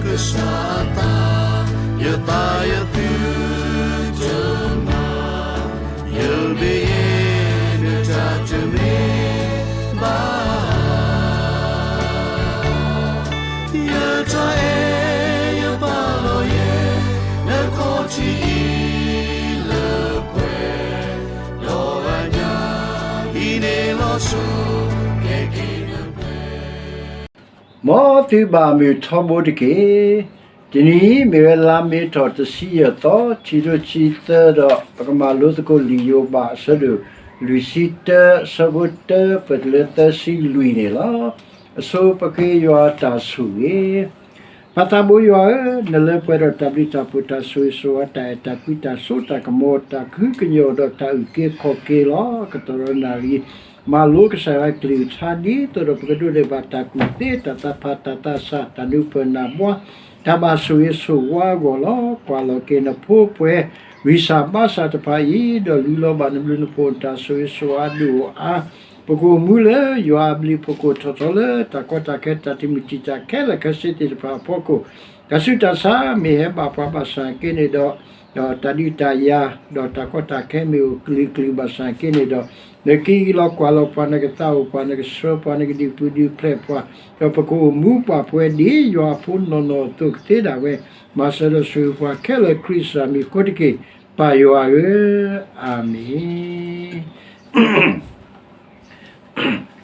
ကစၢ်အသး, ယသးယသုတမၤ, ယမ့ၢ်ယဲနတၢ်တမ့ၢ် ဘၣ်, ယတၢ်အဲၣ်ယပာ်လီၤယဲ နခီၣ်ထံးအံၤလၢပှဲၤ, ဒီးအညၣ်အံၤန့ၣ်လီၤဆီ ကဲက့ၤနပှဲၤ. မ်သုဘၣ်မုာ်ထီဘိတက့ၢ်. တနံၤအံၤမ့ၢ်ဝဲလါမ့ၤထီၣ်တဆံယဲၢ်သီ, ခံထိခံဆံသၢဒီး ပကမၤလိသကိးလံာ်ယိၤဘးအဆၢဒိၣ်လွံၢ်ဆံတၢ အဆၢဖိတၢ ပတုၤလၢသၢဆံလွံၢ်န့ၣ်လီၤ. အဆိပဃ့ယွၤတၢ်ဆိၣ်ဂ့ၤ. ပၢ်သးဘိယွၤဧၢ, နလၢပှဲၤဒီးတၢ်ဘျုးတၢ်ဖှိၣ် တၢ်ဆိၣ်ဂ့ၤဆိၣ်ဝါ တၢ်အဲၣ်တၢ်ကွံ တၢ်စိတၢ်ကမီၤ တၢ်ကဟုကညီၢ်ဒီးတၢ်အုၣ်က့ၤခီၣ်က့ၤလီၤ. ကတီၢ်ဒီးနၣ်ရံၣ် မၤလိကစၢ်ယွၤကလုၢ်ကထါ ဒ်သိးဒီးပကဒိးန့ၢ်ဘၣ်တၢ်ကူၣ်သ့ တၢ်သးဖး တၢ်သးစၢ် တၢ်နၢ်ပၢၢ်နၢ်ဘှါ တၢ်ဘၣ်ဆိၣ်ဂ့ၤဆိၣ်ဝါအဂီၢ်လီၤ. ကွၢ်လီၤက့ၤနဖိပှဲၤ ဝံၢ်စၢ်ဘါစၢ်တဖၣ်အံၤ ဒီးလူလီၤဘၣ်နဘျုးနဖှိၣ် နတၢ်ဆိၣ်ဂ့ၤဆိၣ်ဝါအဒိၣ်အါ ပကအိၣ်မူလၢယွၤအဘျုးအဖှိၣ် ကိးထီၣ်ထီလၢတၢ်ကီတၢ်ခဲ တၢ်တမုာ်တံာ်တာ်ခဲလၢာ်ခဲဆ့သ့ၣ်တဖၣ်အဖီခိၣ်, တၢ်ဆူးတၢ်ဆါမ့ၢ်ဟဲဘၣ်ပှၤဘၣ်ဆၣ်က့န့ၣ်ဒီး, ဒီးတၢ်ဒုးတၢ်ယၤ ဒီးတၢ်ကီတၢ်ခဲမ့ၢ်အိၣ်ကလုာ်ကလုာ်ဘၣ်ဆၣ်က့န့ၣ်ဒီး, နက့ၤလီၤကွၢ်လီၤပှၤ နကသးအိၣ်ပှၤ နကဆှၢပှၤ နကဒုးပှ့ၤဒုးဖျဲးပှၤ, ဒီးပကအိၣ်မူပှၤပှဲၤဒ်ယွၤအဖိနီၢ်နီၢ်အသိးကသ့ဒၣ်ဝဲ, မၤစၢၤဒီးဆိၣ်ဂ့ၤပှၤခဲလၢာ် ခရံာ်စၢ်မံၤအဃိတက့ၢ်. ပၢ်ယွၤဧၢ, အၤမ့ၣ်.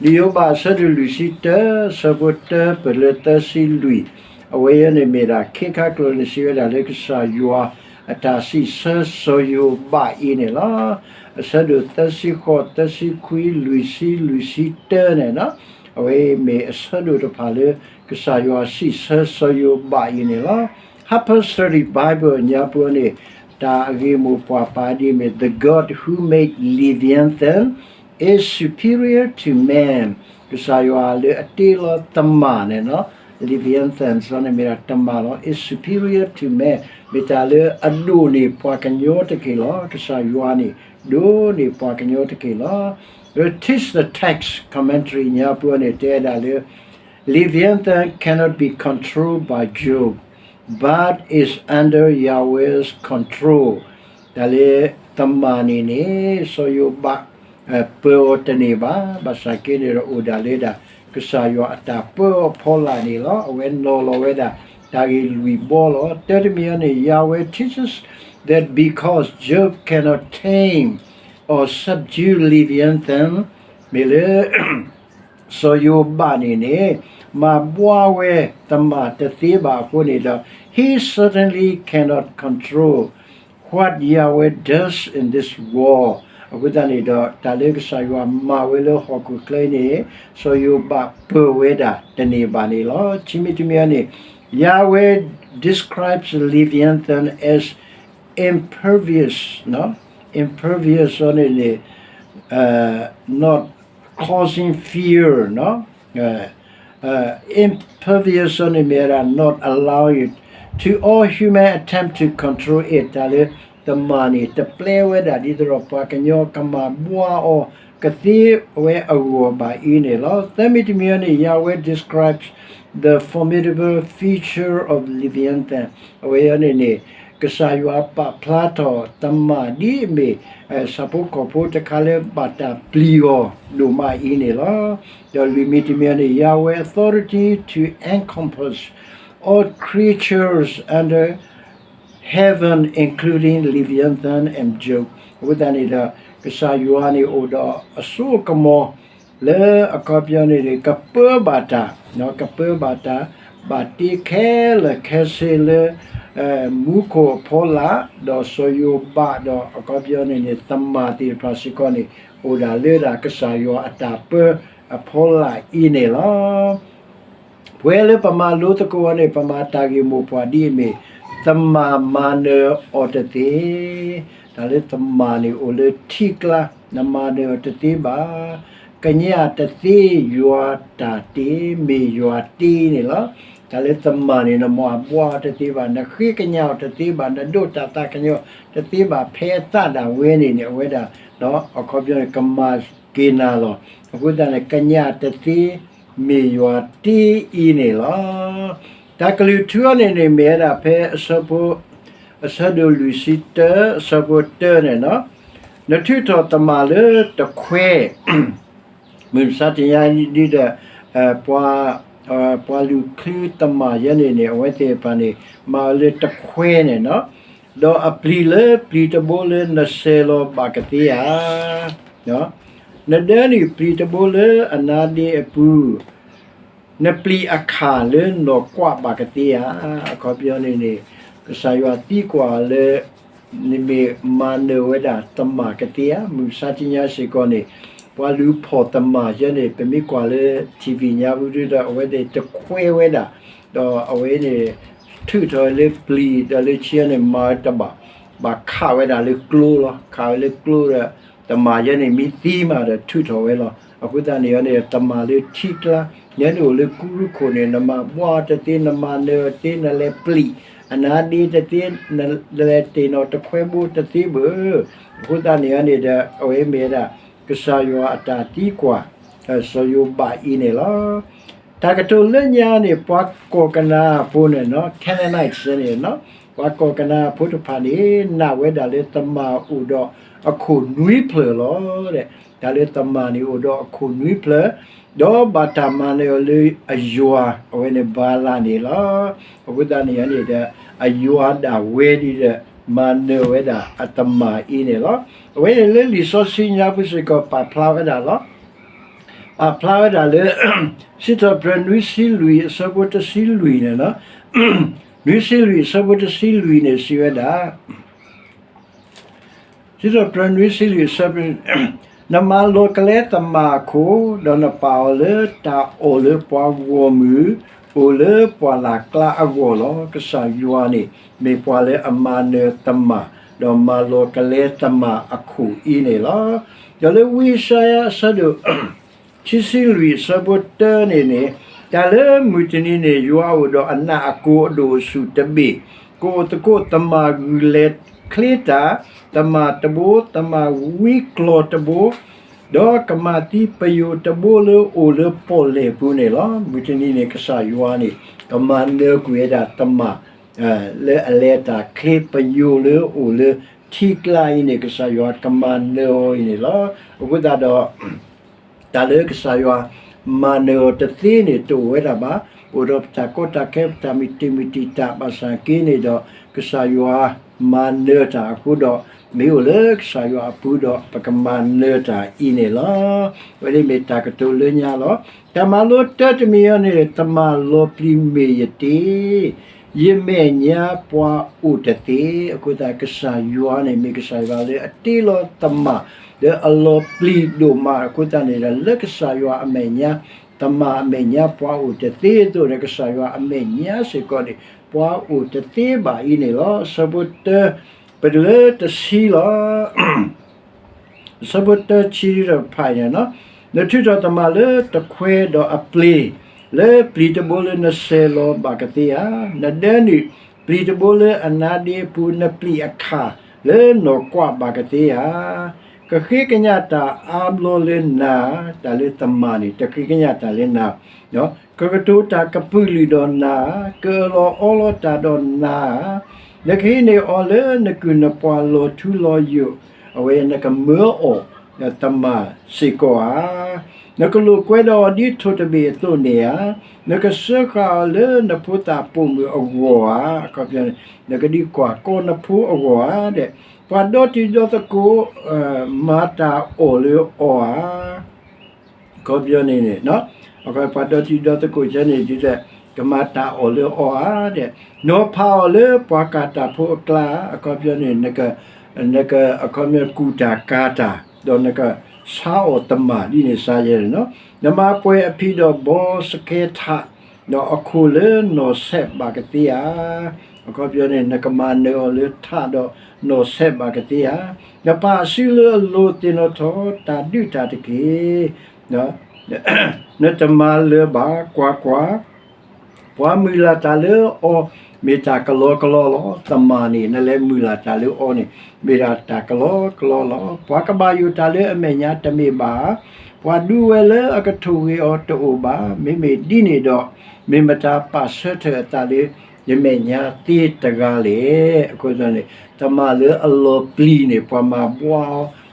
လံာ်ယိၤဘးအဆၢဒိၣ်လွံၢ်ဆံတၢ အဆၢဖိတၢ ပတုၤလၢသၢဆံလွံၢ်, အဝဲအံၤန့ၣ်မ့ၢ်ဒၣ် ခ့ခါကျိၤန့ၣ်စံးဝဲဒၣ်လၢကစၢ်ယွၤအတၢ်စံးဆၢစီၤယိၤဘးအံၤန့ၣ်လီၤ. အဆၢဒိၣ်သၢဆံဃိး သၢဆံခွံ လွံၢ်ဆံ လွံၢ်ဆံတၢန့ၣ်, အဝဲအံၤမ့ၢ်အဆၢဒိၣ်တဖၣ်လၢ ကစၢ်ယွၤစံးဆၢစီၤယိၤဘးအံၤန့ၣ်လီၤ. Harper Study Bible ညါပူၤန့ၣ် တၢ်အဂ့ၢ်မိၢ်ပှၢ်ပာ်ဒ်အမ့ၢ် The God who made Leviathan is superior to man, ကစၢ်ယွၤလၢအတ့လီၤသမၣ်န့ၣ်, Leviathan န့ၣ်မ့ၢ်ဒၣ်သမၣ်လီၤ, is superior to man, မ့ၢ်တၢ်လၢအဒိၣ်န့ၢ်ပှၤကညီတက့ၢ်လီၤ. ကစၢ်ယွၤန့ၣ် ဒိၣ်န့ၢ်ပှၤကညီတက့ၢ်လီၤ. ဒီး Text the Text Commentary ညါပူၤန့ၣ် တဲဝဲဒၣ်လၢ Leviathan cannot be controlled by Job, but is under Yahweh's control. တၢ်လၢသမၣ်န့ၣ်န့ၣ် စီၤယိၤဘး ပၢအီၤတန့ၢ်ဘၣ်, ဘၣ်ဆၣ်က့န့ၣ်ဒီးအိၣ်ဒၣ်လၢဒၣ် ကစၢ်ယွၤအတၢ်ပၢအီၤအဖီလာ်န့ၣ်လီၤ. အဝဲနီၤလီၤဝဲဒၣ် တၢ်ဂ့ၢ်လွံၢ်ဘီလီၤ. တၢတမံၤအံၤန့ၣ် Yahweh teaches that because Job cannot tame or subdue Leviathan, မ့ၢ်လၢ စီၤယိၤဘးန့ၣ်န့ၣ် မၤဘှါဝဲသမၣ်တသ့ဘၣ်အဃိန့ၣ်ဒီး he certainly cannot control what Yahweh does in this world. အဃိသတးန့ၣ်ဒီး တၢ်လၢကစၢ်ယွၤမၤဝဲလၢဟီၣ်ခိၣ်ချၢအံၤန့ၣ် စီၤယိၤဘးပၢဝဲဒၣ်တန့ၢ်ဘၣ်န့ၣ်လီၤ. ခံမံၤတမံၤအံၤန့ၣ် Yahweh describes Leviathan as impervious, impervious န့ၣ်န့ၣ် not causing fear, impervious န့ၣ်မ့ၢ်ဝဲဒၣ် not allowing to all human attempt to control it, တၢ်လၢသမၣ်န့ၣ် တပျဲဝဲဒၣ်ဒ်သိးဒီး ပှၤကညီကမၤဘှါအီၤကသ့ဝဲအဂီၢ်ဘၣ်အံၤန့ၣ်လီၤ. သၢမံၤတမံၤအံၤန့ၣ် Yahweh describes the formidable feature of Leviathan. အဝဲအံၤန့ၣ်န့ၣ် ကစၢ်ယွၤပာ်ဖျါထီၣ်သမၣ်ဒ်အမ့ၢ် ဆၣ်ဖိကီၢ်ဖိတခါလၢဘၣ်တၢ်ပျံၤအီၤဒိၣ်မးအံၤန့ၣ်လီၤ. ဒီးလွံၢ်မံၤတမံၤန့ၣ် Yahweh authority to encompass all creatures under heaven, including Leviathan and Job. အဃိသတးန့ၣ်ဒီး ကစၢ်ယွၤန့ၣ်အိၣ်ဒီးအစိအကမီၤ လၢအခီပညီန့ၣ်န့ၣ် ကပၢဘၣ်တၢ်, ကပၢဘၣ်တၢ်, ဘၣ်တ့ခဲလၢာ်ခဲဆ့လၢ မူခိၣ်အဖီလာ်, ဒီးစီၤယိၤဘးဒီးအခီပညီန့ၣ်န့ၣ် သမၣ်သ့ၣ်တဖၣ်စ့ၢ်ကီးန့ၣ် အိၣ်ဒၣ်လၢဒၣ်ကစၢ်ယွၤအတၢ်ပၢအဖီလာ်အံၤန့ၣ်လီၤ. ပှဲၤလၢပမၤလိသကိးအီၤန့ၣ် ပမၤတၢ်ဂ့ၢ်မိၢ်ပှၢ်ဒ်အမ့ၢ် သမၣ်မၤနၢၤအီၤတသ့, တၢ်လၢသမၣ်န့ၣ်အိၣ်လၢထံကျါ, နမၤနၢၤအီၤတသ့ဘၣ်. ကညးတသ့ယွၤတၢ်တ့ မ့ၢ်ယွၤတ့န့ၣ်လီၤ. တၢ်လၢသမၣ်န့ၣ် နမၤဘှါအီၤတသ့ဘၣ်, နဃ့ကညးအီၤတသ့ဘၣ်, နဒိးတၢ်သးကညီၤတသ့ဘၣ် ဖဲအသးဒၣ်ဝဲန့ၣ်န့ၣ် အဝဲဒၣ် ဒီးအခီပညီန့ၣ် ကမၤက့ၤနၤလီၤ. အဃိသတးန့ၣ် ကညးတသ့ မ့ၢ်ယွၤတ့အံၤန့ၣ်လီၤ. တၢ်ကလုၢ်ထူအံၤန့ၣ်န့ၣ် မ့ၢ်ဝဲဒၣ်ဖဲအဆၢဖိ အဆၢဒိၣ်လွံၢ်ဆံတၢ အဆၢဖိတၢန့ၣ်လီၤ. နထုးထီၣ်သမၣ်လၢတခွဲ မုၢ်မဆါတနံၤအံၤဒ်ဒီး ပှၤ ပှၤလူၤချုသမၣ်ယဲန့ၣ်န့ၣ် အဝဲသ့ၣ်တဖၣ်န့ၣ် မၤအီၤလၢတခွဲန့ၣ်လီၤ. ဒီးအပျံၤလၢပျံၤတဘိလၢနဆဲးလီၤဘၣ်ကသ့ဧါ. နဒၢနုာ်ပျံၤတဘိလၢအနါဒ့အပူၤ နပျံၤအခၣ်လၢနီၢ်ကွးဘၣ်ကသ့ဧါ. အခီပညီန့ၣ်န့ၣ် ကစၢ်ယွၤသံကွၢ်လၢ နမ့ၢ်မၤနၢၤဝဲဒၣ်သမၣ်ကသ့ဧါ. မုၢ်မဆါတနံၤအံၤစ့ၢ်ကီးန့ၣ် ပှၤလူၤဖီၣ်သမၣ်ယဲန့ၣ် ပမ့ၢ်ကွၢ်လၢ ထံၣ်ဝံၣ်ညါပူၤဒ်ဒီး အဝဲသ့ၣ်တခွဲဝဲဒၣ်, ဒီးအဝဲန့ၣ် ထုးထီၣ်လၢပျံၤ ဒီးလၢဆံးန့ၣ် မၤတဘၣ်, ဘၣ်ခးဝဲဒၣ်လၢကျိလီၤ. ခးဝဲလၢကျိဒီး သမၣ်ယဲန့ၣ်မ့ၢ်သံမးဒီးထုးထီၣ်ဝဲလီၤ. အဃိသတးန့ၣ်န့ၣ် သမၣ်လၢထံကျါ ယဲန့ၣ်အိၣ်လၢကူရူခိၣ်န့ၣ် နမၤဘှီတသ့ နမၤနၢၤတသ့ နလဲၤပျံၤ အနါဒ့တသ့ နလဲၤတ့ၢ်နီၣ်တခွဲဘိတသ့ဘၣ်. အဃိသတးန့ၣ်န့ၣ်ဒီး အဝဲမ့ၢ်ဝဲဒၣ် ကစၢ်ယွၤအတၢ်သံကွၢ် စီၤယိၤဘးအံၤန့ၣ်လီၤ. တၢ်ကတိၤလၢညါန့ၣ် ပှၤကီၢ်ကနၤအဖိန့ၣ် Canaanites န့ၣ် ပှၤကီၢ်ကနၤအဖိတဖၣ်န့ၣ် နာ်ဝဲဒၣ်လၢသမၣ်အိၣ်ဒီးအခိၣ်နွံဖျၢၣ်လီၤ. တၢ်လၢသမၣ်န့ၣ်အိၣ်ဒီးအခိၣ်နွံဖျၢၣ်, ဒီးဘၣ်တၢ်မၤနၢၤအီၤလၢအယွၤ အဝဲန့ၣ်ဘၤလးန့ၣ်လီၤ. အဃိသတးန့ၣ်န့ၣ်ဒီး အယွၤဒၣ်ဝဲဒ်ဒီး မၤနၢၤဝဲဒၣ်အသမၣ်အံၤန့ၣ်လီၤ. အဝဲန့ၣ်လၢလံာ်စီဆှံညါပူၤစ့ၢ်ကီး ပာ်ဖျါဝဲဒၣ်လီၤ. ပာ်ဖျါဝဲဒၣ်လၢ စံးထီၣ်ပတြၢၤနွံဆံလွံၢ်အဆၢဖိတဆံလွံၢ်န့ၣ်လီၤ. နွံဆံလွံၢ်အဆၢဖိတဆံလွံၢ်န့ၣ် စံးဝဲဒၣ် စံးထီၣ်ပတြၢၤနွံဆံလွံၢ်အဆၢဖိ နမၤလီၤကလဲသမၣ်အခိၣ်, ဒီးနပာ်အီၤလၢတၢ်အီၣ်လၢပှၤဂီၢ်မုၢ် အိၣ်လၢပှၢ်လၢ်ကျါအဂီၢ်လီၤ. ကစၢ်ယွၤန့ၣ် မ့ၢ်ပှၤလၢအမၤနၢၤသမၣ်, ဒီးမၤလီၤကလဲသမၣ်အခိၣ်အံၤန့ၣ်လီၤ. ဒီးလၢဝံယၡါယၤအဆၢဒိၣ် ခံဆံလွံၢ်အဆၢဖိတၢန့ၣ်န့ၣ်, တၢ်လၢမုၢ်တနံၤန့ၣ် ယွၤအိၣ်ဒီးအနးအကိၤအဒိၣ်အဆူၣ်တဘ့ၣ်, ကအိၣ်သကိးသမၣ်ဂုာ်လဲၤချ့တၢ်, သမၣ်တဘိ, သမၣ်ဝံကျီၢ်တဘိ, ဒီးကမၤသံပယိာ်တဘိလၢအိၣ်လၢပီၣ်လဲၣ်ပူၤန့ၣ်လီၤ. မုၢ်တနံၤန့ၣ် ကစၢ်ယွၤန့ၣ် ကမၤနၢၤကွံာ်ဝဲဒၣ်သမၣ် လၢအလဲၤတၢ်ချ့ပယိာ်လၢအိၣ်လၢထံကျါအံၤန့ၣ် ကစၢ်ယွၤကမၤနၢၤအီၤအံၤန့ၣ်လီၤ. အဃိသတးဒီး တၢ်လၢကစၢ်ယွၤမၤနၢၤအီၤတသ့န့ၣ် တအိၣ်ဝဲဒၣ်ဘၣ်. အိၣ်ဒီးပတၢ်ကီတၢ်ခဲ ပတၢ်မုၢ်တံၢ်မုၢ်တံာ်တာ်ဘၣ်ဆၣ်က့န့ၣ်ဒီး ကစၢ်ယွၤမၤနၢၤတၢ်အဃိဒီး မ့ၢ်အိၣ်လၢကစၢ်ယွၤအပူၤဒီး ပကမၤနၢၤတၢ်အံၤန့ၣ်လီၤ. အဝဲန့ၣ်မ့ၢ်တၢ်ကတိၤလၢညါလီၤ. တၢ်မၤလိတၢတမံၤအံၤန့ၣ် သမၣ်လီၤပျံၤမ့ၢ်ယတ့ ယမဲာ်ညါပှၤအိၣ်တသ့. အဃိသတး ကစၢ်ယွၤန့ၣ် မ့ၢ်ကစၢ်ယွၤလၢအတ့လီၤသမၣ် လၢအလီၤပျံၤဒိၣ်မး အဃိသတးန့ၣ်ဒီး လၢကစၢ်ယွၤအမဲာ်ညါ သမၣ်အမဲာ်ညါပှၤအိၣ်တသ့အသိးန့ၣ် ကစၢ်ယွၤအမဲာ်ညါစ့ၢ်ကီးန့ၣ် ပှၤအိၣ်တသ့ဘၣ်အံၤန့ၣ်လီၤ. အဆၢဖိတၢ ပတုၤလၢတဆံလီၤ. အဆၢဖိတၢဆံဒီးဖးအံၤန့ၣ်လီၤ. နထုးထီၣ်သမၣ်လၢတခွဲဒီးအပျံၤ လၢပျံၤတဘိလၢနဆဲးလီၤဘၣ်ကသ့ဧါ. နဒၢနုာ်ပျံၤတဘိလၢအနါဒ့အပူၤ နပျံၤအခၣ်လၢနီၢ်ကွးဘၣ်ကသ့ဧါ. ကဃ့ကညးတၢ်အါဘျီလၢနၤ, တၢ်လၢသမၣ်န့ၣ် တဃ့ကညးတၢ်လၢနၤ ကကတိၤတၢ်ကပုာ်လုာ်ဒီးနၤ, ကအၢၣ်လီၤအီလီၤတၢ်ဒီးနၤ, နကဟံးန့ၢ်အီၤလၢနကုၢ်နပှၤလီၤထူလီၤယိာ်, အဝဲနကမၢအီၤ သမၣ်စ့ၢ်ကီးဧါ. နကလိာ်ကွဲဒီးအီၤဒ်ထိၣ်တဘ့ၣ်အသိးန့ၣ်ဧါ. နကစၢဃာ်အီၤလၢနဖိသၣ်ပိာ်မုၣ်အဂီၢ်ဧါ. အခီပညီန့ၣ် နကဒုးကွၢ်ကီနဖိအဂီၢ်ဧါဒီး ပှၤဒီတံၤဒီသကိး မၤတၢ်အီၣ်လၢအီၤဧါ. အခီပညီန့ၣ်န့ၣ် ပှၤဒီတံၤဒီသကိးကဲန့ၣ်ဒ်လဲၣ် ကမၤတၢ်အီၣ်လၢအီၤဧါဒီး နီၤဖးအီၤလၢပှၤကၤတၢ်ဖိအကျါ, အခီပညီန့ၣ် နက အခီပညီကူၣ်တၢ်ကၤတၢ် ဒီးနကဆါအီၣ်သမၣ်ဒ်န့ၣ်စါယဲန့ၣ်လီၤ. နမၤပှဲၤအဖံးဒီးဘီစကဲထး ဒီးအခိၣ်လၢနီၢ်ဆဲးဘၣ်ကသ့ဧါ. အခီပညီန့ၣ် နကမၤနၢၤအီၤလၢထးဒီးနီၢ်ဆဲးဘၣ်ကသ့ဧါ. နပာ်အစုလၢအလိၤ သ့ၣ်နီၣ်ထီၣ်တၢ်ဒုးတၢ်တက့ၢ်. နတမၤလၢၤဘၣ်, ကွၢ်ကွၢ်, ပှၤမုၢ်လၢ်တၢ်လၢအီၤ မ့ၢ်တၢ်ကလီကလီလီၤ. သမၣ်န့ၣ် နလဲၤမုၢ်လၢ်တၢ်လၢအီၤန့ၣ် မ့ၢ်ဒၣ်တၢ်ကလီကလီလီၤ. ပှၤကဘၣ်ယိၣ်တၢ်လၢအမဲာ်ညါတမ့ၢ်ဘၣ်ဧါ. ပှၤဒူဝဲလၢအကထိၣ်ဂဲၤအီၤတအိၣ်ဘၣ်. မ့မ့ၢ်ဒ်န့ၣ်ဒီး, မ့ၢ်မတၤပာ်ဆၢထၢၣ်အသးလၢယမဲာ်ညါသ့တဂၤလဲၣ်. အဃိသတးန့ၣ် တမၤလၢအလီၤပျံၤန့ၣ် ပှၤမၤဘှါ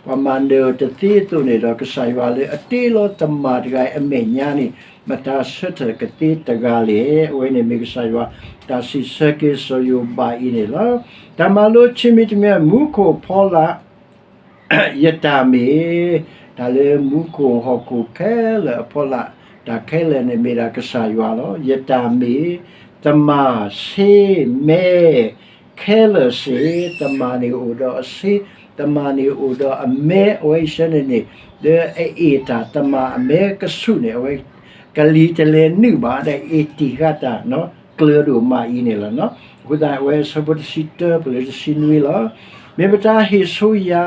အီၤ, ပှၤမၤနၢၤအီၤတသ့အသိးန့ၣ်ဒီး ကစၢ်ယွၤလၢအတ့လီၤတမၤတဂၤအံၤအမဲာ်ညါန့ၣ် မတၤဆၢထၢၣ်ကသ့တဂၤလဲၣ်. အဝဲန့ၣ်မ့ၢ်ကစၢ်ယွၤတၢ်စံးဆၢက့ၤစီၤယိၤဘးအံၤန့ၣ်လီၤ. တၢ်မၤလိဆံးမံၤတမံၤ မူခိၣ်ဖီလာ် ယတၢ်မ့ၢ်, တၢ်လၢမူခိၣ်ဟီၣ်ခိၣ်ခဲလၢာ်အဖီလာ်, တၢ်ခဲလၢာ်န့ၣ်မ့ၢ်ဒၣ်ကစၢ်ယွၤလီၤ. ယတၢ်မ့ၢ်, တမၤ, ဆ့, မဲ, ခဲလၢာ်စ့ၢ်, တမၤန့ၣ်အိၣ်ဒီးအဆ့, တမၤန့ၣ်အိၣ်ဒီးအမဲ, အဝဲဆၢန့ၣ်န့ၣ်, လၢအအ့ၣ်တၢ်တမၤအမဲကဆူးန့ၣ် အဝဲ ကလံၤတလဲၤနုာ်ဘၣ် ဒီးအ့ၣ်တံၢ်ဃာ်တၢ် ကျၢၤဒိၣ်မးအံၤန့ၣ်လီၤ. အဃိသတး အဝဲဆၢဖိတဆံတၢ ပလၢတဆံနွံလီၤ. မ့ၢ်မတၤဟ့ၣ်ဆိယၤ,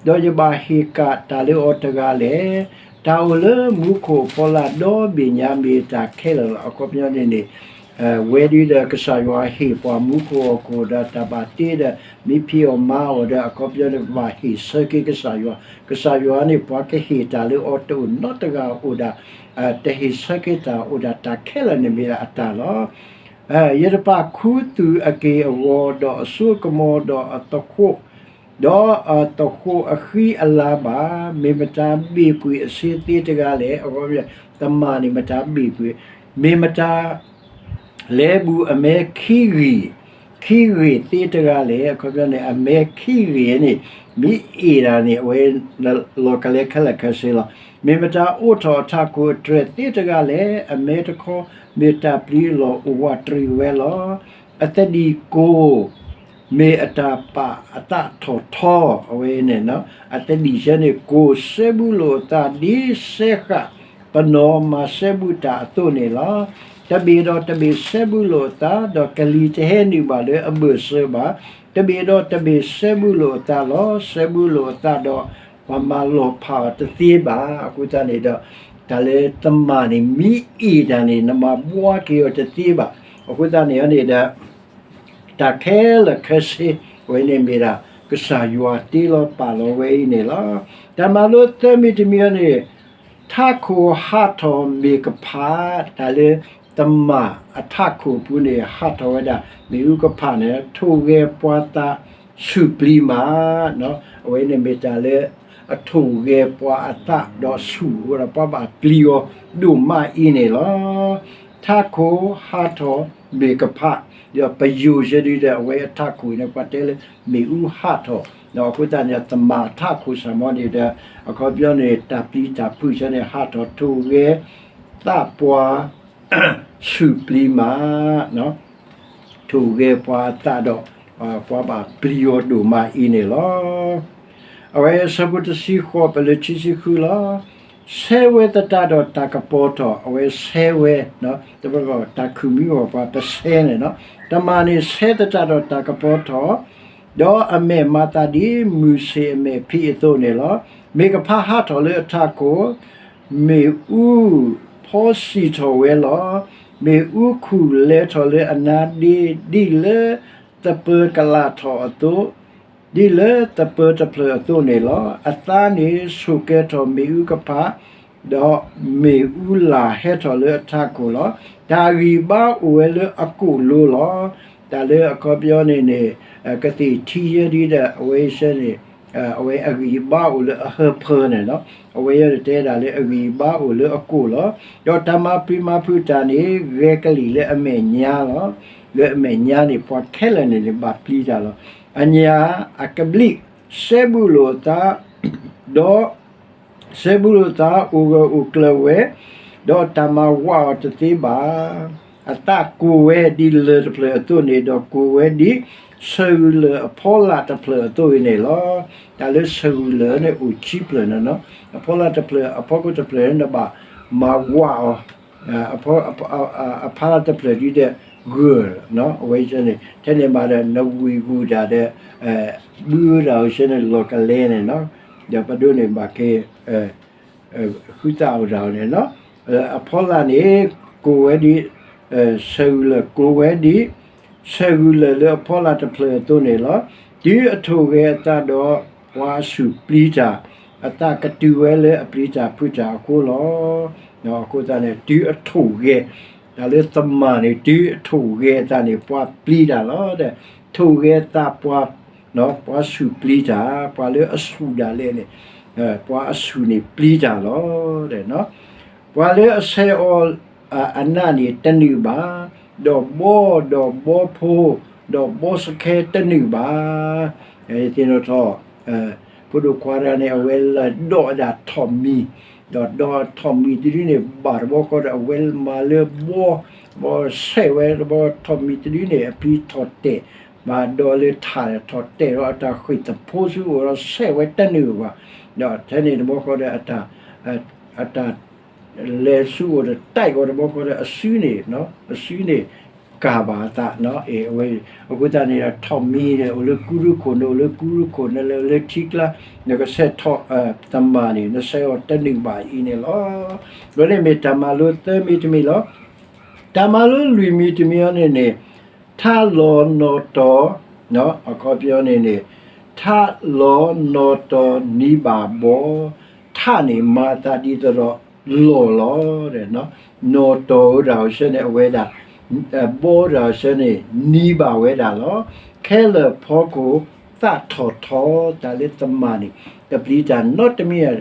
ဒီးယဘၣ်ဟ့ၣ်ကၣ်တၢ်လၢအီၤတဂၤလဲၣ်. တၢ်အိၣ်လၢမူခိၣ်အဖီလာ်ဒီဘ့ၣ်ညါမ့ၢ်တၢ်ခဲလၢာ်လီၤ. အခီပညီန့ၣ်န့ၣ် ဝဲဒၣ်ဒီးကစၢ်ယွၤဟ့ၣ်ပှၤမူခိၣ်ဟီၣ်ခိၣ်ဒီးတၢ်ဘၣ်တ့ဒီး မ့ၢ်ဖံးအီၣ်မၤအီၣ်ဒီး အခီပညီန့ၣ် ပဘၣ်ဟ့ၣ်ဆၢက့ၤကစၢ်ယွၤ, ကစၢ်ယွၤန့ၣ် ပှၤကဟ့ၣ်တၢ်လၢအီၤတအိၣ်နီတဂၤအိၣ်ဒၣ်, တဟ့ၣ်ဆၢက့ၤတၢ်အိၣ်ဒၣ် တၢ်ခဲလၢာ်န့ၣ်မ့ၢ်ဒၣ်အတၢ်လီၤ. ယတပာ်ခူသူၣ်အက့ၢ်အဂီၤ ဒီးအစိကမီၤ ဒီးအသဃိး, ဒီးအသဃိးအဃံအလၤဘၣ်. မ့ၢ်မတၤဘ့ၣ်ကွံာ်အဆ့သ့တဂၤလဲၣ်. အခီပညီ တမၤန့ၣ်မတၤဘ့ၣ်ကွံာ်, မ့ၢ်မတၤ လဲၤဘူၣ်အမဲခံဂ့ၤ, ခံဂ့ၤသ့တဂၤလဲၣ်. အခီပညီန့ၣ် အမဲခံဂ့ၤန့ၣ် မ့ၢ်အ့ၣ်တၢ်န့ၣ် အဝဲလီၤကလဲခဲလၢာ်ခဲဆ့လီၤ. မ့ၢ်မတၤအိးထီၣ်အထးခိၣ်အတြဲၤသ့တဂၤလဲၣ်. အမဲတခီ မ့ၢ်တၢ်ပျံၤအလီၢ်အိၣ်ဝးတရံးဝဲလီၤ. အသဒံၣ်ကိၢ် မ့ၢ်အတၢ်ပာ်အသးထီၣ်ထီ အဝဲန့ၣ် အသဒံၣ်ဆၢန့ၣ် ကိၢ်စဲဘူးလိာ်အသး ဒ်စဲဃာ်ပနီၢ်မၤစဲဘူးတၢ်အသိးန့ၣ်လီၤ. တဘ့ၣ်ဒီးတဘ့ၣ်စဲဘူးလိာ်အသး ဒီးကလံၤတဟဲနုာ်ဘၣ်လၢအဘၢၣ်စၢၤဘၣ်. တဘ့ၣ်ဒီးတဘ့ၣ်စဲဘူးလိာ်အသးလီၤ. စဲဘူးလိာ်အသးဒီး ပှၤမၤလီၤဖးအီၤတသ့ဘၣ်. အဃိသတးန့ၣ်ဒီး တၢ်လၢတမၤန့ၣ် မ့ၢ်အ့ၣ်တၢ်န့ၣ် နမၤဘှါက့ၤအီၤတသ့ဘၣ်. အဃိသတးန့ၣ်န့ၣ်ဒီး တၢ်ခဲလၢာ်ခဲဆ့ အဝဲန့ၣ်မ့ၢ်ဒၣ် ကစၢ်ယွၤတ့လီၤပာ်လီၤဝဲအံၤန့ၣ်လီၤ. တၢ်မၤလိသၢမံၤတမံၤန့ၣ် ထးခိၣ်ဟးထီၣ်မ့ၢ်ကဖး, တၢ်လၢတမၤအထးခိၣ်အပူၤန့ၣ် ဟးထီၣ်ဝဲဒၣ် မ့ၣ်အူကဖးန့ၣ် ထိၣ်ဂဲၤပှၤသးဆူၣ်ပျံၤမး, အဝဲန့ၣ်မ့ၢ်တၢ်လၢအထိၣ်ဂဲၤပှၤအသးဒီးဆူၣ်ဝဲဒီးပှၤဘၣ်ပျံၤအီၤဒိၣ်မးအံၤန့ၣ်လီၤ. ထးခိၣ်ဟးထီၣ်မ့ၢ်ကဖး, ဒီးပယိၤဆၢဒုဒီး အဝဲအထးခိၣ်အံၤန့ၣ် ပှၤတဲလၢမ့ၣ်အူဟးထီၣ်, ဒီးအဃိသတးန့ၣ် တမၤထးခိၣ်စ့ၢ်မ့ၢ်န့ၣ်ဒီး အခီပညီန့ၣ် တၢ်ပျံၤတၢ်ဖုးဆၢန့ၣ် ဟးထီၣ်ထိၣ်ဂဲၤသးပှၤ ဆူၣ်ပျံၤမး ထိၣ်ဂဲၤပှၤအသးဒီး ပှၤဘၣ်ပျံၤအီၤဒိၣ်မးအံၤန့ၣ်လီၤ. အဝဲဆၢဖိတဆံဃိး ပလၢခံဆံဃုလီၤ. ဆဲးဝဲသတးဒီးတၢ်ကပီၤထီၣ်, အဝဲဆဲးဝဲ တၢ်ခုၣ်မံမီၢ်ပှၤပဆဲးန့ၣ်, တမၤန့ၣ်ဆဲးသတးဒီးတၢ်ကပီၤထီၣ်, ဒီးအမဲာ်မၤသးဒ်မုၢ်ဆ့ၣ်အမဲာ်ဖံးအသိးန့ၣ်လီၤ. မ့ၢ်ကဖးဟးထီၣ်လၢအထးခိၣ်, မ့ၣ်အူဖီစံၣ်ထီၣ်ဝဲလီၤ. မ့ၣ်အူခူၣ်လဲထီၣ်လၢအနါဒ့ ဒ်လၢသပၢၤကလာ်ထီၣ်အသိး, ဒ်လၢသပၢၤတဖျၢၣ်အသိးန့ၣ်လီၤ. အသါန့ၣ်ဆိၣ်ကဲၤထီၣ်မ့ၣ်အူကဖး, ဒီးမ့ၣ်အူလၢ်ဟဲထီၣ်လၢအထးခိၣ်လီၤ. တၢ်ဂံၢ်ဘါအိၣ်ဝဲလၢအကိာ်လိၤလီၤ. တၢ်လၢအခီပညီန့ၣ်န့ၣ် ကသ့ၣ်ထံယဲဒ်ဒီး အဝဲဆၢန့ၣ် အဝဲအဂံၢ်အဘါအိၣ်လၢအဟၢဖၢန့ၣ်လီၤ. အဝဲယဲဒၣ်တဲဒၣ်လၢအဂံၢ်အဘါအိၣ်လၢအကိာ်လီၤ. ဒီးတၢ်မၤပျံၤမၤဖုးတၢ်န့ၣ် ဂဲၤကလံၣ်လၢအမဲာ်ညါလီၤ. လၢအမဲာ်ညါန့ၣ် ပှၤခဲလၢာ်န့ၣ်န့ၣ် ဘၣ်ပျံၤတၢ်လီၤ. အညၣ်အကဘျံး စဲဘူးလိာ်အသး ဒီး စဲဘူးလိာ်အသးအိၣ်ဂၢၢ်အိၣ်ကျၢၤဝဲ, ဒီးတၢ်မၤဝးအီၤတသ့ဘၣ်. အသးကိၢ်ဝဲဒ်လၢၢ်တဖျၢၣ်အသိးန့ၣ်, ဒီးကိၢ်ဝဲဒ်ဆၢၣ်ဂူၤလၢၢ်အဖီလာ်တဖျၢၣ်အသိးအံၤန့ၣ်လီၤ. တၢ်လၢဆၢၣ်ဂူၤလၢၢ်န့ၣ်အိၣ်ခံဖျၢၣ်န့ၣ်လီၤ. အဖီလာ်တဖျၢၣ် အဖီခိၣ်တဖျၢၣ်န့ၣ် နဘၣ်မၤဝးအီၤ အဖီလာ်တဖျၢၣ်ဒ်ဒီးဂၢၢ်, အဝဲန့ၣ် ထဲန့ၣ်မးဒီး နဝံၢ်ဂူၤတၢ်ဒီး ဘုဝဲဒၣ်အဆၢန့ၣ် လီၤကလဲန့ၣ်လီၤ. ဒီးပဒိးန့ၢ်ဘၣ်က့ၤ ဃုသးအိၣ်တၢ်အီၤန့ၣ်လီၤ. အဖီလာ်န့ၣ် ကိၢ်ဝဲဒ် ဆၢၣ်ဂူၤလၢၢ် ကိၢ်ဝဲဒ် ဆၢၣ်ဂူၤလၢၢ်လၢအဖီလာ်တဖျၢၣ်အသိးန့ၣ်လီၤ. တုၤအထိၣ်ဂဲၤအသးဒီး ပှၤအဆူၣ်ပျံၤတၢ်, အသးကတုၤဝဲလၢအပျံၤတၢ်ဖုးတၢ်အဃိလီၤ. အဃိသတးန့ၣ် တုၤအထိၣ်ဂဲၤ, တၢ်လၢသမၢ်န့ၣ် တုၤအထိၣ်ဂဲၤအသးန့ၣ် ပှၤပျံၤတၢ်လီၤ. ထိၣ်ဂဲၤသးပှၤ, ပှၤဆူၣ်ပျံၤတၢ်, ပှၤလၢအဆူၣ်ဒၣ်လဲာ်န့ၣ်, ပှၤအဆူၣ်န့ၣ်ပျံၤတၢ်လီၤ. ပှၤလၢအဆဲးအီၤအနးန့ၣ်တနုာ်ဘၣ်, ဒီးဘီ, ဒီးဘီဖိ, ဒီးဘီစခဲတနုာ်ဘၣ်. သ့ၣ်နီၣ်ထီၣ် ဖိဒိၣ်ခွါတဂၤန့ၣ် အဝဲလဲၤဒီးဒၣ်ထိၣ်မံၤ, ဒီးဒီးထိၣ်မံၤတဒုန့ၣ် ဘၣ်တဘျီဃီဒီး အဝဲမၤလၢဘီ, ဘီဆဲးဝဲတဘျီ ထိၣ်မံၤတဒုန့ၣ် အပျံၤထီၣ်တဲာ်, ဘၣ်ဒီးလၢထးထီၣ်တဲာ်ဒီး အတၢ်ဃ့ၢ်သဖိဆူအအိၣ်ဒီး ဆဲးဝဲတနုာ်ဘၣ်. ဒီးထဲန့ၣ်တဘျီဃီဒီး အတၢ် အတၢ် လဲၤဆူအအိၣ်ဒီးတၢ်အီၤတဘျီဃီဒီး အစုန့ၣ်, အစုန့ၣ် ကၢ်ဘၣ်အသး, အဝဲ အဃိသတးန့ၣ်ဒီး ထိၣ်မံၤန့ၣ် အိၣ်လၢကူဒုခိၣ်န့ၣ် အိၣ်လၢကူဒုခိၣ်န့ၣ် လဲၤအိၣ်လၢထံကျါ, နကဆဲးထီၣ်သမၢ်န့ၣ် နဆဲးအီၤတနုာ်ဘၣ်အံၤန့ၣ်လီၤ. အဝဲန့ၣ်မ့ၢ်တၢ်မၤလိသၢမံၤတမံၤလီၤ. တၢ်မၤလိလွံၢ်မံၤတမံၤအံၤန့ၣ်န့ၣ် ထးလီၤနီၢ်တီၤ, အခီပညီန့ၣ်န့ၣ် ထးလီၤနီၢ်တီၤနံၤဘၣ်ဘီ, ထးန့ၣ်မၤအသးဒ်သိးဒီးလီၢ်လီၤ. နီၢ်တီၤဝဲဒၣ်အဆၢန့ၣ် အဝဲဒၣ် ဘီဒၣ်အဆၢန့ၣ် နံၤဘၣ်ဝဲဒၣ်လီၤ. ခဲလၢာ်ဖီခိၣ်သးထီၣ်ထီ, တၢ်လၢသမၢ်န့ၣ် တပျံၤတၢ်နီတမံၤ,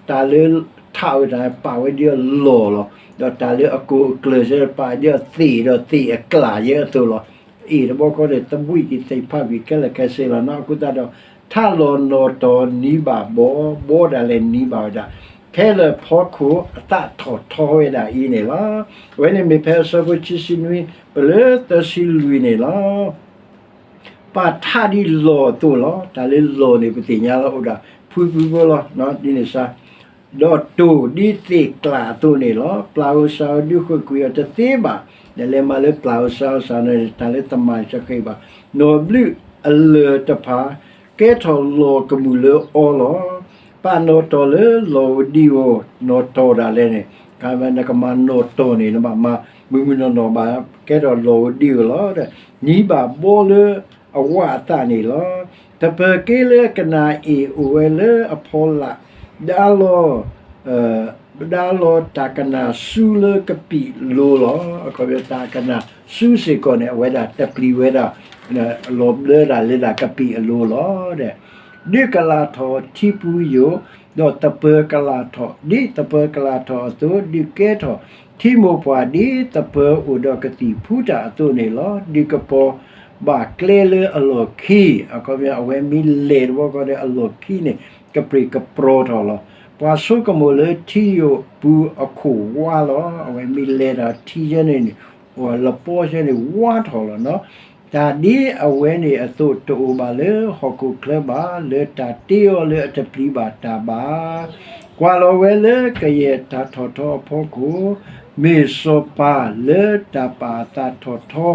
တၢ်လၢထးဝဲဒၣ်ပာ်ဝဲဒ်အလီၢ်လီၤ. ဒီးတၢ်လၢအကိၢ်အကျၢၤဆၢပာ်ဒ်အသ့ၣ်ဒီးသ့ၣ်အကျၢ်ယဲအသိးလီၤ. အ့ၣ်တဘျီဃီန့ၣ် သဘှံးက့ၤသ့ၣ်ဖးကွံာ်ခဲလၢာ်ခဲဆ့လီၤနီၤ. အဃိသတးဒီး ထးလီၤနီၢ်တီၤနံၤဘၣ်ဘီ, ဘီဒၣ်လဲာ်နံၤဘၣ်ဝဲဒၣ်, ခဲလၢာ်ဖီခိၣ်အသးထီၣ်ထီဝဲဒၣ်အံၤန့ၣ်လီၤ. အဝဲန့ၣ်မ့ၢ်ဖဲအဆၢဖိခံဆံနွံ ပလၢသၢဆံလွံၢ်န့ၣ်လီၤ. ပာ်ထးဒ်လီၢ်အသိးလီၤ. တၢ်လၢလီၢ်န့ၣ် ပသ့ၣ်ညါလီၤ အိၣ်ဒၣ်ဖုဖုဖိလီၤ. ဒ်န့ၣ်စါ, ဒီးတိၢ်ဒ်သ့ၣ်ကျၢ်အသိးန့ၣ်လီၤ. ပျၢ်ဧိၤစၢ်ဧိၤဒုးဃုာ်ကွံာ်အီၤတသ့ဘၣ်. နလဲၤမၤလၢပျၢ်ဧိၤစၢ်ဧိၤစၢ်န့ၣ် တၢ်လၢတမၤတဃ့ဘၣ်. နီၢ်ဘျုးအလၢၢ်တဖၣ် ကဲထီၣ်လီၢ်ကမုာ်လၢအီလီၤ. ပာ်နီၢ်တီၤလၢလီၢ်ဧိၤဒံဧိၤ နီၢ်တီၤဒၣ်လဲာ်န့ၣ်, နကမၤနီၢ်တီၤန့ၣ် နဘၣ်မၤမုၢ်မုၢ်နီၢ်နီၢ်ဘၣ်, ကဲထီၣ်လီၢ်ဧိၤဒံဧိၤလီၤ. နံၤဘၣ်ဘီလၢအဝးအသးန့ၣ်လီၤ. တပၢၤက့ၤလၢကနၣ်အ့ၣ်အိၣ်ဝဲလၢအဖီလာ်, ဒါလီၤ ဒါလီၤတၢ်ကနၣ်ဆူလၢကပံာ်လိၤလီၤ. အခီပညီ တၢ်ကနၣ်ဆူစ့ၢ်ကီးန့ၣ် အဝဲဒၣ်တပျံၤဝဲဒၣ် လီၤဘျၢဒၣ်လၢဒၣ်ကပံာ်အလိၤလီၤ. ဒုးကလၢ်ထီၣ်ထံပူၤယိာ်, ဒီးသပၢၤကလၢ်ထီၣ်, ဒ်သပၢၤကလၢ်ထီၣ်အသိး, ဒုးကဲထီၣ်ထံမိၢ်ပှၢ် ဒ်သပၢၤအိၣ်ဒီးကသံၣ်ဖူးတၢ်အသိးန့ၣ်လီၤ. ဒုးကပီၤဘၣ်ကျဲလၢအလီၢ်ခံ, အခီပညီ အဝဲမ့ၢ်လဲၤတဘျီဃီဒီးအလီၢ်ခံန့ၣ် ကပြံးကပြီထီၣ်လီၤ. ပှၤဆိကမိၣ်လၢထံယိာ်ပူၤအခိၣ်ဝါလီၤ. အဝဲမ့ၢ်လဲၤတၢ်ထံယဲန့ၣ်န့ၣ် လပီယဲန့ၣ်ဝါထီၣ်လီၤနီၤ. တၢ်ဒ်အဝဲန့ၣ်အသိးတအိၣ်ဘၣ်လၢဟီၣ်ခိၣ်ချၢဘၣ်, လၢတၢ်တ့အီၤလၢအတပျံၤဘၣ်တၢ်ဘၣ်. ကွၢ်လီၤဝဲလၢကယဲၢ်တၢ်ထီၣ်ထီအဖီခိၣ်, မ့ၢ်စီၤပၤလၢတၢ်ပာ်အသးထီၣ်ထီ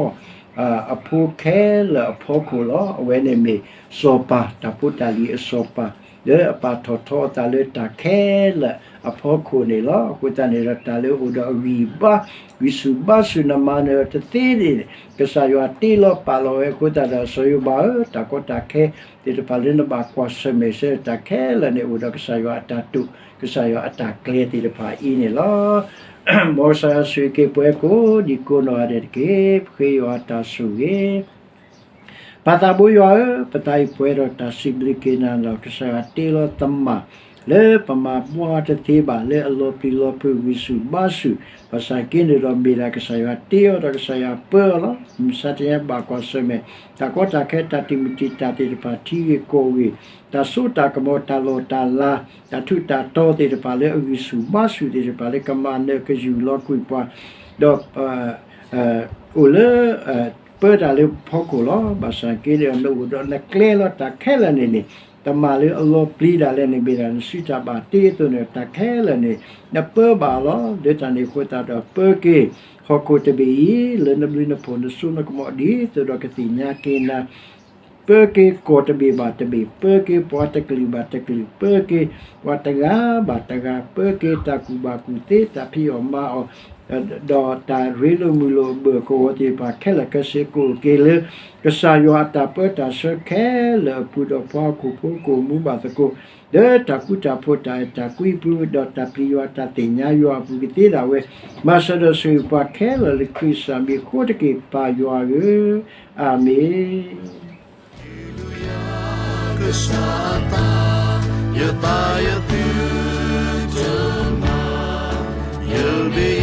အဖိခဲလၢာ်အဖီခိၣ်လီၤ. အဝဲန့ၣ်မ့ၢ်စီၤပၤ တၢ်ဖိတၢ်လံၤအစီၤပၤ လၢအပာ်ထီၣ်ထီအသးလၢတၢ်ခဲလၢာ်အဖီခိၣ်န့ၣ်လီၤ. အဃိသတးန့ၣ်ဒီး တၢ်လၢအိၣ်ဒီးအဂံၢ်ဘါ, ဂံၢ်ဆူၣ်ဘါဆူၣ် နမၤနၢၤတသ့န့ၣ် ကစၢ်ယွၤတ့လီၤပာ်လီၤဝဲအဃိသတးဒီး စီၤယိၤဘးဧၢ, တၢ်ကီတၢ်ခဲသ့ၣ်တဖၣ်လၢနဘၣ်ကွၢ်ဆၢၣ်မဲာ်ဆၢ တၢ်ခဲလၢာ်န့ၣ် အိၣ်ဒီးကစၢ်ယွၤအတၢ်တိာ်, ကစၢ်ယွၤအတၢ်ကျဲၤသ့ၣ်တဖၣ်အံၤန့ၣ်လီၤ. မ်ကစၢ်ယွၤဆိၣ်ဂ့ၤက့ၤပှၤကိးဒံကိးနီၢ်ဂၤဒဲးတက့ၢ်. ပဃ့ယွၤအတၢ်ဆိၣ်ဂ့ၤ ပၢ်သးဘိယွၤဧၢ, ပသးအံၤပှဲၤဒီးတၢ်စံးဘျုးက့ၤနၤလီၤ. ကစၢ်ယွၤတ့လီၤသမၢ် လၢပမၤဘှါတသ့ဘၣ် လၢအလီၤပျံၤလီၤဖုး ဂံၢ်ဆူၣ်ဘါဆူၣ် ဘၣ်ဆၣ်က့န့ၣ်ဒီး မ့ၢ်ဒၣ်ကစၢ်ယွၤတ့အီၤဒီး ကစၢ်ယွၤပၢအီၤလီၤ. မုၢ်မဆါတနံၤအံၤဘၣ်ကွၢ်ဆၢၣ်မဲာ် တၢ်ကီတၢ်ခဲ တၢ်တံာ်မုၢ်တံာ်တာ်သ့ၣ်တဖၣ် ထံဂ့ၢ်ကီၢ်ဂ့ၢ် တၢ်စိတၢ်ကမီၤ တၢ်လီၢ်တၢ်လၤ တၢ်ထူးတၢ်တီၤသ့ၣ်တဖၣ် လၢအဂံၢ်ဆူၣ်ဘါဆူၣ်သ့ၣ်တဖၣ် လၢကမၤနၢၤကယူၢ်လီၤကွံာ်ပှၤ ဒီး အိၣ်လၢ ပၢတၢ်လၢဖီခိၣ်လီၤ. ဘၣ်ဆၣ်က့န့ၣ် နအိၣ်ဒီးနကျဲလီၤ. တၢ်ခဲလၢာ်န့ၣ်န့ၣ် တမၤလၢအလီၤပျံၤဒၣ်လဲာ်န့ၣ် မ့ၢ်ဒၣ်နစုတၢ်ဘၣ်တ့အသိးန့ၣ် တၢ်ခဲလၢာ်န့ၣ် နပၢဘၣ်လီၤ. လၢတၢ်န့ၣ်အဃိသတးဒီး ပၢက့ၤဟီၣ်ခိၣ်တဘ့ၣ်အံၤ လၢနဘျုးနဖှိၣ်နစိနကမီၤ ဒ်သိးဒီးကသ့ၣ်ညါက့ၤနၤ ပၢက့ၤကီၢ်တဘ့ၣ်ဘၣ်တဘ့ၣ်, ပၢက့ၤပှၤတကလုာ်ဘၣ်တကလုာ်, ပၢက့ၤပှၤတဂၤဘၣ်တဂၤ, ပၢက့ၤတၢ်ကူၣ်ဘၣ်ကူၣ်သ့ တၢ်ဖံးအီၣ်မၤအီၣ် ဒီးတၢ်ရ့လိာ်မုာ်လိာ်အဘၢၣ်ကဝီၤသ့ၣ်တဖၣ်ခဲလၢာ်ခဲဆ့ ကအိၣ်က့ၤလၢ ကစၢ်ယွၤအတၢ်ပၢတၢ်ဆှၢခဲလၢာ်အပူၤ ဒီးပှၤဟီၣ်ခိၣ်ဖိကအိၣ်မူဘၣ်သကိး လၢတၢ်ဃူတၢ်ဖိး တၢ်အဲၣ်တၢ်ကွံအပူၤ ဒီးတၢ်ပျံၤယွၤတၢ်သ့ၣ်ညါယွၤအပူၤကသ့ဒၣ်ဝဲ, မၤစၢၤဒီးဆိၣ်ဂ့ၤပှၤခဲလၢာ်လၢခရံာ်ကစၢ်မံၤအဃိတက့ၢ် ပၢ်ယွၤဧၢ, အၤမ့ၣ်. ကစၢ်အသး ယသးယသုတမၤ, ယမ့ၢ်